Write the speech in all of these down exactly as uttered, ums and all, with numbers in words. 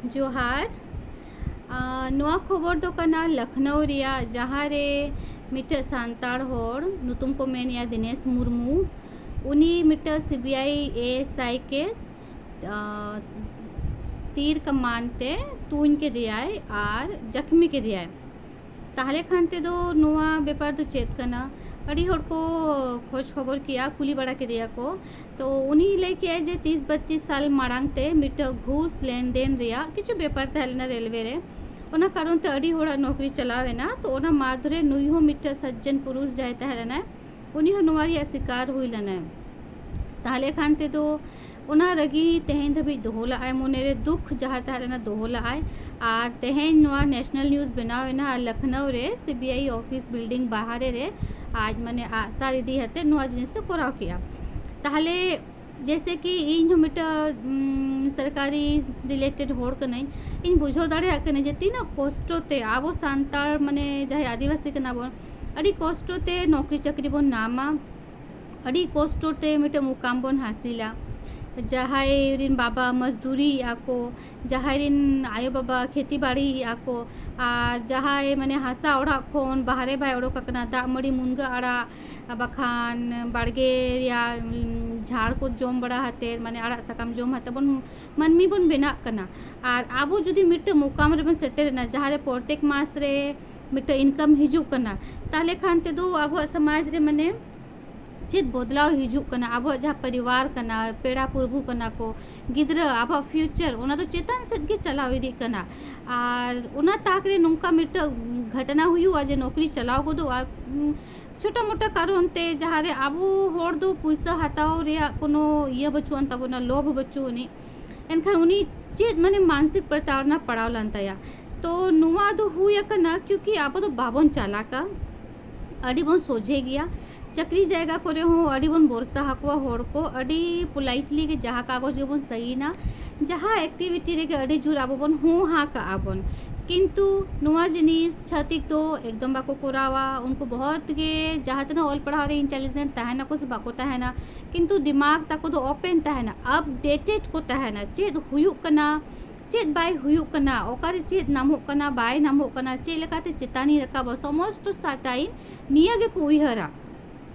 ᱡᱚᱦᱟᱨ᱾ ᱟᱸ, ᱱᱚᱣᱟ ᱠᱷᱚᱵᱚᱨ ᱫᱚ ᱠᱟᱱᱟ ᱞᱚᱠᱷᱱᱚᱣ ᱨᱮᱭᱟᱜ, ᱡᱟᱦᱟᱸ ᱨᱮ ᱢᱤᱫᱴᱮᱡ ᱥᱟᱱᱛᱟᱲ ᱦᱚᱲ, ᱧᱩᱛᱩᱢ ᱠᱚ ᱢᱮᱱᱮᱭᱟ ᱫᱤᱱᱮᱥ ᱢᱩᱨᱢᱩ, ᱩᱱᱤ ᱢᱤᱫᱴᱮᱡ C B I A S I ᱠᱮ, ᱟᱸ, ᱛᱤᱨ ᱠᱟᱢᱟᱱ ᱛᱮ ᱛᱩᱧ ᱠᱮᱫᱮᱭᱟᱭ ᱟᱨ ᱡᱟᱠᱷᱢᱤ ᱠᱮᱫᱮᱭᱟᱭ᱾ ᱛᱟᱦᱞᱮ ᱠᱷᱟᱱ ᱛᱮᱫᱚ ᱱᱚᱣᱟ ᱵᱮᱯᱟᱨ ᱫᱚ ᱪᱮᱫ ᱠᱟᱱᱟ? ᱟᱹᱰᱤ ᱦᱚᱲ ᱠᱚ ᱠᱷᱚᱡᱽ ᱠᱷᱚᱵᱚᱨ ᱠᱮᱜᱼᱟ, ᱠᱩᱞᱤ ᱵᱟᱲᱟ ᱠᱮᱫᱮᱭᱟ ᱠᱚ᱾ ᱛᱚ ᱩᱱᱤ ᱞᱟᱹᱭ ᱠᱮᱜᱼᱟᱭ ᱡᱮ ᱛᱤᱥ ᱵᱟᱛᱛᱤᱥ ᱥᱟᱞ ᱢᱟᱲᱟᱝ ᱛᱮ ᱢᱤᱫᱴᱟᱝ ᱜᱷᱩᱥ ᱞᱮᱱᱫᱮᱱ ᱨᱮᱭᱟᱜ ᱠᱤᱪᱷᱩ ᱵᱮᱯᱟᱨ ᱛᱟᱦᱮᱸ ᱞᱮᱱᱟ ᱨᱮᱞᱣᱮ ᱨᱮ, ᱚᱱᱟ ᱠᱟᱨᱚᱱ ᱛᱮ ᱟᱹᱰᱤ ᱦᱚᱲᱟᱜ ᱱᱚᱠᱨᱤ ᱪᱟᱞᱟᱣ ᱮᱱᱟ᱾ ᱛᱚ ᱚᱱᱟ ᱢᱟᱫᱷᱩᱨᱮ ᱱᱩᱭ ᱦᱚᱸ ᱢᱤᱫᱴᱟᱝ ᱥᱟᱡᱡᱟᱱ ᱯᱩᱨᱩᱥ ᱡᱟᱦᱟᱸᱭ ᱛᱟᱦᱮᱸ ᱞᱮᱱᱟᱭ, ᱩᱱᱤ ᱦᱚᱸ ᱱᱚᱣᱟ ᱨᱮᱭᱟᱜ ᱥᱤᱠᱟᱨ ᱦᱩᱭ ᱞᱮᱱᱟᱭ᱾ ᱛᱟᱦᱞᱮ ᱠᱷᱟᱱ ᱛᱮᱫᱚ ᱚᱱᱟ ᱨᱟᱹᱜᱤ ᱛᱮᱦᱮᱧ ᱫᱷᱟᱹᱵᱤᱡ ᱫᱚᱦᱚ ᱞᱟᱜᱼᱟᱭ, ᱢᱚᱱᱮᱨᱮ ᱫᱩᱠ ᱡᱟᱦᱟᱸ ᱛᱟᱦᱮᱸ ᱞᱮᱱᱟ ᱫᱚᱦᱚ ᱞᱟᱜᱼᱟᱭ᱾ ᱟᱨ ᱛᱮᱦᱮᱧ ᱱᱚᱣᱟ ᱱᱮᱥᱱᱟᱞ ᱱᱤᱭᱩᱡᱽ ᱵᱮᱱᱟᱣ ᱮᱱᱟ, ᱟᱨ ᱞᱚᱠᱷᱱᱚᱣ ᱨᱮ C B I office building ᱵᱟᱦᱟᱨᱮ ᱨᱮ ᱟᱡ ᱢᱟᱱᱮ ᱟᱜᱼᱥᱟᱨ ᱤᱫᱤ ᱠᱟᱛᱮ ᱱᱚᱣᱟ ᱡᱤᱱᱤᱥ ᱮ ᱠᱚᱨᱟᱣ ᱠᱮᱜᱼᱟ᱾ ᱛᱟᱦᱞᱮ ᱡᱮᱭᱥᱮ ᱠᱤ ᱤᱧ ᱦᱚᱸ ᱢᱤᱫᱴᱟᱝ, ᱩᱢ, ᱥᱚᱨᱠᱟᱨᱤ ᱨᱤᱞᱮᱴᱮᱰ ᱦᱚᱲ ᱠᱟᱹᱱᱟᱹᱧ, ᱤᱧ ᱵᱩᱡᱷᱟᱹᱣ ᱫᱟᱲᱮᱭᱟᱜ ᱠᱟᱹᱱᱟᱹᱧ ᱡᱮ ᱛᱤᱱᱟᱹᱜ ᱠᱚᱥᱴᱚ ᱛᱮ ᱟᱵᱚ ᱥᱟᱱᱛᱟᱲ, ᱢᱟᱱᱮ ᱡᱟᱦᱟᱸᱭ ᱟᱹᱫᱤᱵᱟᱹᱥᱤ ᱠᱟᱱᱟ ᱵᱚᱱ, ᱟᱹᱰᱤ ᱠᱚᱥᱴᱚ ᱛᱮ ᱱᱚᱠᱨᱤ ᱪᱟᱹᱠᱨᱤ ᱵᱚᱱ ᱧᱟᱢᱟ, ᱟᱹᱰᱤ ᱠᱚᱥᱴᱚ ᱛᱮ ᱢᱤᱫᱴᱮᱱ ᱢᱩᱠᱟᱢ ᱵᱚᱱ ᱦᱟᱹᱥᱤᱞᱟ᱾ ᱡᱟᱦᱟᱸᱭ ᱨᱮᱱ ᱵᱟᱵᱟ ᱢᱚᱡᱽᱫᱩᱨᱤᱭᱮᱜᱼᱟ ᱠᱚ, ᱡᱟᱦᱟᱸᱭ ᱨᱮᱱ ᱟᱭᱳᱼᱵᱟᱵᱟ ᱠᱷᱮᱛᱤ ᱵᱟᱲᱤᱭᱮᱜᱼᱟ ᱠᱚ, ᱟᱨ ᱡᱟᱦᱟᱸᱭ ᱢᱟᱱᱮ ᱦᱟᱥᱟ ᱚᱲᱟᱜ ᱠᱷᱚᱱ ᱵᱟᱦᱨᱮ ᱵᱟᱭ ᱚᱰᱚᱠ ᱟᱠᱟᱱᱟ, ᱫᱟᱜ ᱢᱟᱹᱲᱤ ᱢᱩᱱᱜᱟᱹ ᱟᱲᱟᱜ ᱵᱟᱠᱷᱟᱱ ᱵᱟᱲᱜᱮ ᱨᱮᱭᱟᱜ, ᱩᱢ, ᱡᱷᱟᱲ ᱠᱚ ᱡᱚᱢ ᱵᱟᱲᱟ ᱠᱟᱛᱮᱫ, ᱢᱟᱱᱮ ᱟᱲᱟᱜ ᱥᱟᱠᱟᱢ ᱡᱚᱢ ᱠᱟᱛᱮᱫ ᱵᱚᱱ ᱢᱟᱹᱱᱢᱤ ᱵᱚᱱ ᱵᱮᱱᱟᱜ ᱠᱟᱱᱟ᱾ ᱟᱨ ᱟᱵᱚ ᱡᱩᱫᱤ ᱢᱤᱫᱴᱟᱝ ᱢᱩᱠᱟᱢ ᱨᱮᱵᱚᱱ ᱥᱮᱴᱮᱨᱮᱱᱟ, ᱡᱟᱦᱟᱸ ᱨᱮ ᱯᱨᱚᱛᱮᱠ ᱢᱟᱥ ᱨᱮ ᱢᱤᱫᱴᱟᱝ ᱤᱱᱠᱟᱢ ᱦᱤᱡᱩᱜ ᱠᱟᱱᱟ, ᱛᱟᱦᱞᱮ ᱠᱷᱟᱱ ᱛᱮᱫᱚ ᱟᱵᱚᱣᱟᱜ ᱥᱚᱢᱟᱡᱽ ᱨᱮ ᱢᱟᱱᱮ ᱪᱮᱫ ᱵᱚᱫᱞᱟᱣ ᱦᱤᱡᱩᱜ ᱠᱟᱱᱟ, ᱟᱵᱚᱣᱟᱜ ᱡᱟᱦᱟᱸ ᱯᱚᱨᱤᱵᱟᱨ ᱠᱟᱱᱟ, ᱯᱮᱲᱟ ᱯᱨᱚᱵᱷᱩ ᱠᱟᱱᱟ ᱠᱚ, ᱜᱤᱫᱽᱨᱟᱹ, ᱟᱵᱚᱣᱟᱜ ᱯᱷᱤᱭᱩᱪᱟᱨ, ᱚᱱᱟ ᱫᱚ ᱪᱮᱛᱟᱱ ᱥᱮᱫ ᱜᱮ ᱪᱟᱞᱟᱣ ᱤᱫᱤᱜ ᱠᱟᱱᱟ᱾ ᱟᱨ ᱚᱱᱟ ᱛᱟᱠ ᱨᱮ ᱱᱚᱝᱠᱟ ᱢᱤᱫᱴᱟᱝ ᱜᱷᱚᱴᱚᱱᱟ ᱦᱩᱭᱩᱜᱼᱟ ᱡᱮ ᱱᱚᱠᱨᱤ ᱪᱟᱞᱟᱣ ᱜᱚᱫᱚᱜᱼᱟ, ᱩᱢ, ᱪᱷᱳᱴᱟ ᱢᱳᱴᱟ ᱠᱟᱨᱚᱱ ᱛᱮ, ᱡᱟᱦᱟᱸ ᱨᱮ ᱟᱵᱚ ᱦᱚᱲ ᱫᱚ ᱯᱩᱭᱥᱟᱹ ᱦᱟᱛᱟᱣ ᱨᱮᱭᱟᱜ ᱠᱳᱱᱳ ᱤᱭᱟᱹ ᱵᱟᱹᱪᱩᱜ ᱟᱱ ᱛᱟᱵᱚᱱᱟ, ᱞᱳᱵᱷ ᱵᱟᱹᱪᱩᱜ ᱟᱹᱱᱤᱡ᱾ ᱮᱱᱠᱷᱟᱱ ᱩᱱᱤ ᱪᱮᱫ ᱢᱟᱱᱮ ᱢᱟᱱᱥᱤᱠ ᱯᱨᱚᱛᱟᱲᱚᱱᱟ ᱯᱟᱲᱟᱣ ᱞᱮᱱ ᱛᱟᱭᱟ᱾ ᱛᱚ ᱱᱚᱣᱟ ᱫᱚ ᱦᱩᱭ ᱟᱠᱟᱱᱟ ᱠᱤᱭᱩᱠᱤ ᱟᱵᱚ ᱫᱚ ᱵᱟᱵᱚᱱ ᱪᱟᱞᱟᱠᱟ, ᱟᱹᱰᱤ ᱵᱚᱱ ᱥᱚᱡᱷᱮ ᱜᱮᱭᱟ᱾ ᱪᱟᱹᱠᱨᱤ ᱡᱟᱭᱜᱟ ᱠᱚᱨᱮ ᱦᱚᱸ ᱟᱹᱰᱤ ᱵᱚᱱ ᱵᱷᱚᱨᱥᱟ ᱟᱠᱚᱣᱟ ᱦᱚᱲ ᱠᱚ, ᱟᱹᱰᱤ ᱯᱳᱞᱟᱭᱤᱴᱞᱤ ᱜᱮ ᱡᱟᱦᱟᱸ ᱠᱟᱜᱚᱡᱽ ᱜᱮᱵᱚᱱ ᱥᱟᱹᱭᱤᱱᱟ, ᱡᱟᱦᱟᱸ ᱮᱠᱴᱤᱵᱷᱤᱴᱤ ᱨᱮᱜᱮ ᱟᱹᱰᱤ ᱡᱳᱨ ᱟᱵᱚ ᱵᱚᱱ ᱦᱚᱸ ᱦᱟᱸ ᱠᱟᱜᱼᱟ ᱵᱚᱱ᱾ ᱠᱤᱱᱛᱩ ᱱᱚᱣᱟ ᱡᱤᱱᱤᱥ ᱪᱷᱟᱹᱛᱤᱠ ᱫᱚ ᱮᱠᱫᱚᱢ ᱵᱟᱠᱚ ᱠᱚᱨᱟᱣᱟ᱾ ᱩᱱᱠᱩ ᱵᱚᱦᱚᱛ ᱜᱮ ᱡᱟᱦᱟᱸ ᱛᱤᱱᱟᱹᱜ ᱚᱞ ᱯᱟᱲᱦᱟᱣ ᱨᱮ ᱤᱱᱴᱮᱞᱤᱡᱮᱱᱴ ᱛᱟᱦᱮᱱᱟᱠᱚ ᱥᱮ ᱵᱟᱠᱚ ᱛᱟᱦᱮᱱᱟ, ᱠᱤᱱᱛᱩ ᱫᱤᱢᱟᱜᱽ ᱛᱟᱠᱚ ᱫᱚ ᱳᱯᱮᱱ ᱛᱟᱦᱮᱱᱟ, ᱟᱯᱰᱮᱴᱮᱰ ᱠᱚ ᱛᱟᱦᱮᱱᱟ, ᱪᱮᱫ ᱦᱩᱭᱩᱜ ᱠᱟᱱᱟ, ᱪᱮᱫ ᱵᱟᱭ ᱦᱩᱭᱩᱜ ᱠᱟᱱᱟ, ᱚᱠᱟᱨᱮ ᱪᱮᱫ ᱧᱟᱢᱚᱜ ᱠᱟᱱᱟ, ᱵᱟᱭ ᱧᱟᱢᱚᱜ ᱠᱟᱱᱟ, ᱪᱮᱫ ᱞᱮᱠᱟᱛᱮ ᱪᱮᱛᱟᱱᱤᱧ ᱨᱟᱠᱟᱵᱟ, ᱥᱚᱢᱚᱥᱛᱚ ᱥᱟᱴᱟᱭᱤᱱ ᱱᱤᱭᱟᱹ ᱜᱮᱠᱚ ᱩᱭᱦᱟᱹᱨᱟ᱾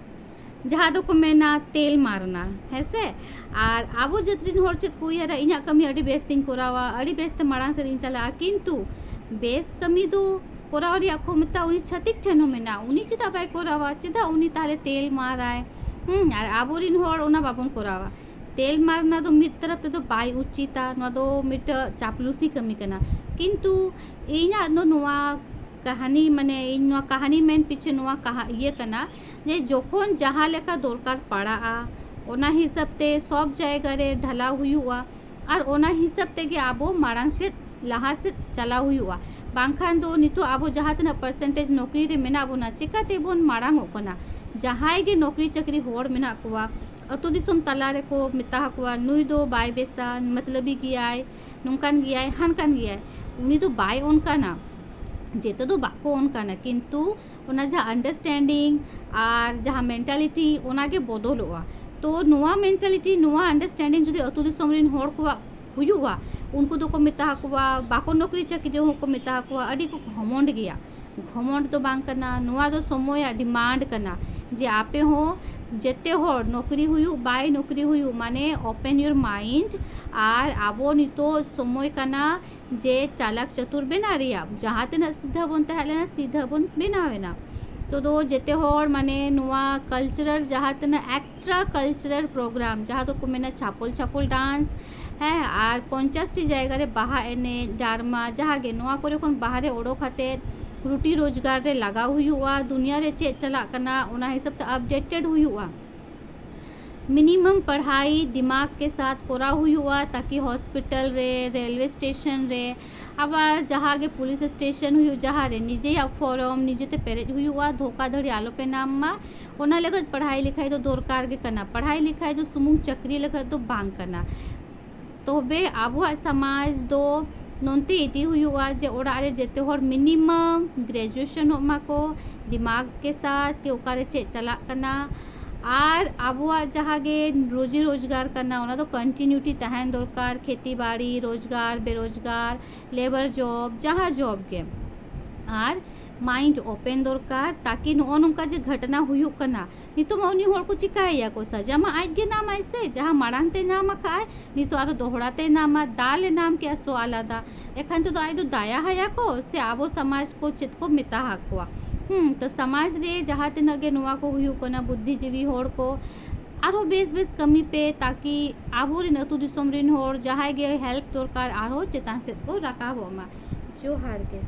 ᱡᱟᱦᱟᱸ ᱫᱚᱠᱚ ᱢᱮᱱᱟ ᱛᱮᱞ ᱢᱟᱨᱱᱟ, ᱦᱮᱸ ᱥᱮ? ᱟᱨ ᱟᱵᱚ ᱡᱟᱹᱛ ᱨᱮᱱ ᱦᱚᱲ ᱪᱮᱫ ᱠᱚ ᱩᱭᱦᱟᱹᱨᱟ, ᱤᱧᱟᱹᱜ ᱠᱟᱹᱢᱤ ᱟᱹᱰᱤ ᱵᱮᱥ ᱛᱤᱧ ᱠᱚᱨᱟᱣᱟ, ᱟᱹᱰᱤ ᱵᱮᱥ ᱛᱮ ᱢᱟᱲᱟᱝ ᱥᱮᱫ ᱤᱧ ᱪᱟᱞᱟᱜᱼᱟ, ᱠᱤᱱᱛᱩ ᱵᱮᱥ ᱠᱟᱹᱢᱤ ᱫᱚ ᱠᱚᱨᱟᱣ ᱨᱮᱭᱟᱜ ᱠᱷᱚᱢᱚᱛᱟ ᱩᱱᱤ ᱪᱷᱟᱹᱛᱤᱠ ᱴᱷᱮᱱ ᱦᱚᱸ ᱢᱮᱱᱟᱜᱼᱟ᱾ ᱩᱱᱤ ᱪᱮᱫᱟᱜ ᱵᱟᱭ ᱠᱚᱨᱟᱣᱟ? ᱪᱮᱫᱟᱜ ᱩᱱᱤ ᱛᱟᱦᱞᱮ ᱛᱮᱞ ᱢᱟᱨᱟᱭ? ᱦᱩᱸ, ᱟᱨ ᱟᱵᱚᱨᱮᱱ ᱦᱚᱲ ᱚᱱᱟ ᱵᱟᱵᱚᱱ ᱠᱚᱨᱟᱣᱟ᱾ ᱛᱮᱞ ᱢᱟᱨᱱᱟ ᱫᱚ ᱢᱤᱫ ᱛᱚᱨᱚᱯ ᱛᱮᱫᱚ ᱵᱟᱭ ᱩᱪᱤᱛᱟ, ᱱᱚᱣᱟ ᱫᱚ ᱢᱤᱫᱴᱟᱝ ᱪᱟᱯᱞᱩᱥᱤ ᱠᱟᱹᱢᱤ ᱠᱟᱱᱟ᱾ ᱠᱤᱱᱛᱩ ᱤᱧᱟᱹᱜ ᱫᱚ ᱱᱚᱣᱟ ᱠᱟᱹᱦᱱᱤ, ᱢᱟᱱᱮ, ᱤᱧ ᱱᱚᱣᱟ ᱠᱟᱹᱦᱱᱤ ᱢᱮᱱ ᱯᱤᱪᱷᱮ ᱱᱚᱣᱟ ᱠᱟᱦᱟ-, ᱤᱭᱟᱹ ᱠᱟᱱᱟ ᱡᱮ ᱡᱚᱠᱷᱚᱱ ᱡᱟᱦᱟᱸ ᱞᱮᱠᱟ ᱫᱚᱨᱠᱟᱨ ᱯᱟᱲᱟᱜᱼᱟ, ᱚᱱᱟ ᱦᱤᱥᱟᱹᱵ ᱛᱮ ᱥᱚᱵ ᱡᱟᱭᱜᱟ ᱨᱮ ᱰᱷᱟᱞᱟᱣ ᱦᱩᱭᱩᱜᱼᱟ᱾ ᱟᱨ ᱚᱱᱟ ᱦᱤᱥᱟᱹᱵ ᱛᱮᱜᱮ ᱟᱵᱚ ᱢᱟᱲᱟᱝ ᱥᱮᱫ, ᱞᱟᱦᱟ ᱥᱮᱫ ᱪᱟᱞᱟᱣ ᱦᱩᱭᱩᱜᱼᱟ᱾ ᱵᱟᱝᱠᱷᱟᱱ ᱫᱚ ᱱᱤᱛᱚᱜ ᱟᱵᱚ ᱡᱟᱦᱟᱸ ᱛᱤᱱᱟᱹᱜ percentage ᱱᱚᱠᱨᱤ ᱨᱮ ᱢᱮᱱᱟᱜ ᱵᱚᱱᱟ, ᱪᱤᱠᱟᱹ ᱛᱮᱵᱚᱱ ᱢᱟᱲᱟᱝ ᱚᱜ ᱠᱟᱱᱟ? ᱡᱟᱦᱟᱸᱭ ᱜᱮ ᱱᱚᱠᱨᱤ ᱪᱟᱹᱠᱨᱤ ᱦᱚᱲ ᱢᱮᱱᱟᱜ ᱠᱚᱣᱟ, ᱟᱹᱛᱩ ᱫᱤᱥᱚᱢ ᱛᱟᱞᱟ ᱨᱮᱠᱚ ᱢᱮᱛᱟ ᱟᱠᱚᱣᱟ, "ᱱᱩᱭ ᱫᱚ ᱵᱟᱭ ᱵᱮᱥᱟ, ᱢᱚᱛᱞᱚᱵᱤ ᱜᱮᱭᱟᱭ, ᱱᱚᱝᱠᱟᱱ ᱜᱮᱭᱟᱭ, ᱦᱟᱱᱠᱟᱱ ᱜᱮᱭᱟᱭ", ᱩᱱᱤ ᱫᱚ ᱵᱟᱭ ᱚᱱᱠᱟᱱᱟ᱾ ᱡᱮᱛᱮ ᱫᱚ ᱵᱟᱠᱚ ᱚᱱᱠᱟᱱᱟ, ᱠᱤᱱᱛᱩ ᱚᱱᱟ ᱡᱟᱦᱟᱸ understanding ᱟᱨ ᱡᱟᱦᱟᱸ mentality, ᱚᱱᱟ ᱜᱮ ᱵᱚᱫᱚᱞᱚᱜᱼᱟ᱾ ᱛᱚ ᱱᱚᱣᱟ mentality, ᱱᱚᱣᱟ understanding ᱡᱩᱫᱤ ᱟᱹᱛᱩ ᱫᱤᱥᱚᱢ ᱨᱮᱱ ᱦᱚᱲ ᱠᱚᱣᱟᱜ ᱦᱩᱭᱩᱜᱼᱟ, ᱩᱱᱠᱩ ᱫᱚᱠᱚ ᱢᱮᱛᱟ ᱟᱠᱚᱣᱟ, ᱵᱟᱠᱚ ᱱᱚᱠᱨᱤ ᱪᱟᱹᱠᱨᱤ ᱦᱚᱸᱠᱚ ᱢᱮᱛᱟ ᱟᱠᱚᱣᱟ, ᱟᱹᱰᱤ ᱠᱚ ᱜᱷᱚᱢᱚᱸᱰ ᱜᱮᱭᱟ᱾ ᱜᱷᱚᱢᱚᱸᱰ ᱫᱚ ᱵᱟᱝ ᱠᱟᱱᱟ, ᱱᱚᱣᱟ ᱫᱚ ᱥᱚᱢᱚᱭᱟᱜ demand ᱠᱟᱱᱟ ᱡᱮ ᱟᱯᱮ ᱦᱚᱸ ᱡᱮᱛᱮ ᱦᱚᱲ, ᱱᱚᱠᱨᱤ ᱦᱩᱭᱩᱜ ᱵᱟᱭ ᱱᱚᱠᱨᱤ ᱦᱩᱭᱩᱜ, ᱢᱟᱱᱮ, open your mind᱾ ᱟᱨ ᱟᱵᱚ ᱱᱤᱛᱚᱜ ᱥᱚᱢᱚᱭ ᱠᱟᱱᱟ ᱡᱮ ᱪᱟᱞᱟᱠ ᱪᱟᱛᱩᱨ ᱵᱮᱱᱟᱣ ᱨᱮᱭᱟᱜ᱾ ᱡᱟᱦᱟᱸ ᱛᱤᱱᱟᱹᱜ ᱥᱤᱫᱷᱟᱹ ᱵᱚᱱ ᱛᱟᱦᱮᱸ ᱞᱮᱱᱟ, ᱥᱤᱫᱷᱟᱹ ᱵᱚᱱ ᱵᱮᱱᱟᱣ ᱮᱱᱟ᱾ ᱛᱚ ᱫᱚ ᱡᱮᱛᱮ ᱦᱚᱲ, ᱢᱟᱱᱮ, ᱱᱚᱣᱟ cultural, ᱡᱟᱦᱟᱸ ᱛᱤᱱᱟᱹᱜ extra cultural program, ᱡᱟᱦᱟᱸ ᱫᱚᱠᱚ ᱢᱮᱱᱟ ᱪᱷᱟᱯᱚᱞ ᱪᱷᱟᱯᱚᱞ dance, ᱦᱮᱸ, ᱟᱨ ᱯᱚᱧᱪᱟᱥ ᱴᱤ ᱡᱟᱭᱜᱟ ᱨᱮ ᱵᱟᱦᱟ ᱮᱱᱮᱡ, drama, ᱡᱟᱦᱟᱸ ᱜᱮ, ᱱᱚᱣᱟ ᱠᱚᱨᱮ ᱠᱷᱚᱱ ᱵᱟᱦᱨᱮ ᱚᱰᱚᱠ ᱠᱟᱛᱮ ᱨᱩᱴᱤ ᱨᱳᱡᱽᱜᱟᱨ ᱨᱮ ᱞᱟᱜᱟᱣ ᱦᱩᱭᱩᱜᱼᱟ᱾ ᱫᱩᱱᱤᱭᱟᱹ ᱨᱮ ᱪᱮᱫ ᱪᱟᱞᱟᱜ ᱠᱟᱱᱟ, ᱚᱱᱟ ᱦᱤᱥᱟᱹᱵ ᱛᱮ updated ᱦᱩᱭᱩᱜᱼᱟ᱾ Minimum ᱯᱟᱲᱦᱟᱭ ᱫᱤᱢᱟᱜᱽ ᱠᱮ ᱥᱟᱛᱷ ᱠᱚᱨᱟᱣ ᱦᱩᱭᱩᱜᱼᱟ, ᱛᱟᱠᱤ hospital ᱨᱮ, railway station ᱨᱮ, ᱟᱵᱟᱨ ᱡᱟᱦᱟᱸ ᱜᱮ police station ᱦᱩᱭᱩᱜ, ᱡᱟᱦᱟᱸ ᱨᱮ ᱱᱤᱡᱮᱭᱟᱜ form ᱱᱤᱡᱮ ᱛᱮ ᱯᱮᱨᱮᱡ ᱦᱩᱭᱩᱜᱼᱟ, ᱫᱷᱳᱠᱟ ᱫᱷᱟᱹᱲᱤ ᱟᱞᱚ ᱯᱮ ᱧᱟᱢ ᱢᱟ᱾ ᱚᱱᱟ ᱞᱟᱹᱜᱤᱫ ᱯᱟᱲᱦᱟᱭ ᱞᱮᱠᱷᱟᱡ ᱫᱚ ᱫᱚᱨᱠᱟᱨ ᱜᱮ ᱠᱟᱱᱟ᱾ ᱯᱟᱲᱦᱟᱭ ᱞᱮᱠᱷᱟᱡ ᱫᱚ ᱥᱩᱢᱩᱝ ᱪᱟᱹᱠᱨᱤ ᱞᱟᱹᱜᱤᱫ ᱫᱚ ᱵᱟᱝ ᱠᱟᱱᱟ᱾ ᱛᱚᱵᱮ ᱟᱵᱚᱣᱟᱜ ᱥᱚᱢᱟᱡᱽ ᱫᱚ ᱱᱚᱱᱛᱮ ᱤᱫᱤ ᱦᱩᱭᱩᱜᱼᱟ ᱡᱮ ᱚᱲᱟᱜ ᱨᱮ ᱡᱮᱛᱮ ᱦᱚᱲ minimum graduation ᱚᱜ ᱢᱟᱠᱚ, ᱫᱤᱢᱟᱜᱽ ᱠᱮ ᱥᱟᱛᱷ ᱠᱤ ᱚᱠᱟᱨᱮ ᱪᱮᱫ ᱪᱟᱞᱟᱜ ᱠᱟᱱᱟ, ᱟᱨ ᱟᱵᱚᱣᱟᱜ ᱡᱟᱦᱟᱸ ᱜᱮ ᱨᱩᱡᱤ ᱨᱳᱡᱽᱜᱟᱨ ᱠᱟᱱᱟ, ᱚᱱᱟ ᱫᱚ ᱠᱚᱱᱴᱤᱱᱤᱭᱩᱴᱤ ᱛᱟᱦᱮᱱ ᱫᱚᱨᱠᱟᱨ᱾ ᱠᱷᱮᱛᱤ ᱵᱟᱲᱤ, ᱨᱳᱡᱽᱜᱟᱨ, ᱵᱮᱨᱳᱡᱽᱜᱟᱨ, ᱞᱮᱵᱟᱨ ᱡᱚᱵ, ᱡᱟᱦᱟᱸ ᱡᱚᱵ ᱜᱮ᱾ ᱟᱨ ᱢᱟᱭᱤᱱᱰ ᱳᱯᱮᱱ ᱫᱚᱨᱠᱟᱨ, ᱛᱟᱠᱤ ᱱᱚᱜᱼᱚ ᱱᱚᱝᱠᱟ ᱡᱮ ᱜᱷᱚᱴᱱᱟ ᱦᱩᱭᱩᱜ ᱠᱟᱱᱟ, ᱱᱤᱛᱚᱜ ᱢᱟ ᱩᱱᱤ ᱦᱚᱲ ᱠᱚ ᱪᱤᱠᱟᱹᱭᱮᱭᱟ ᱠᱚ, ᱥᱟᱡᱟ ᱢᱟ ᱟᱡ ᱜᱮ ᱧᱟᱢᱟᱭ ᱥᱮ, ᱡᱟᱦᱟᱸ ᱢᱟᱲᱟᱝ ᱛᱮ ᱧᱟᱢ ᱟᱠᱟᱫ ᱟᱭ, ᱱᱤᱛᱚᱜ ᱟᱨᱚ ᱫᱚᱦᱲᱟ ᱛᱮ ᱧᱟᱢᱟ, ᱫᱟᱞ ᱮ ᱧᱟᱢ ᱠᱮᱜᱼᱟ, ᱥᱚ ᱟᱞᱟᱫᱟ᱾ ᱮᱠᱷᱟᱱ ᱛᱮᱫᱚ ᱟᱡ ᱫᱚ ᱫᱟᱭᱟ ᱟᱭᱟ ᱠᱚ ᱥᱮ ᱟᱵᱚ ᱥᱚᱢᱟᱡᱽ ᱠᱚ ᱪᱮᱫ ᱠᱚ ᱢᱮᱛᱟ ᱟᱠᱚᱣᱟ? ᱦᱩᱸ, ᱛᱚ ᱥᱚᱢᱟᱡᱽ ᱨᱮ ᱡᱟᱦᱟᱸ ᱛᱤᱱᱟᱹᱜ ᱜᱮ ᱱᱚᱣᱟ ᱠᱚ ᱦᱩᱭᱩᱜ ᱠᱟᱱᱟ, ᱵᱩᱫᱽᱫᱷᱤᱡᱤᱵᱤ ᱦᱚᱲ ᱠᱚ, ᱟᱨᱦᱚᱸ ᱵᱮᱥ ᱵᱮᱥ ᱠᱟᱹᱢᱤ ᱯᱮ, ᱛᱟᱠᱤ ᱟᱵᱚᱨᱮᱱ ᱟᱹᱛᱩ ᱫᱤᱥᱚᱢ ᱨᱮᱱ ᱦᱚᱲ ᱡᱟᱦᱟᱸᱭ ᱜᱮ ᱦᱮᱞᱯ ᱫᱚᱨᱠᱟᱨ, ᱟᱨᱦᱚᱸ ᱪᱮᱛᱟᱱ ᱥᱮᱫ ᱠᱚ ᱨᱟᱠᱟᱵᱚᱜ ᱢᱟ᱾ ᱡᱚᱦᱟᱨ ᱜᱮ᱾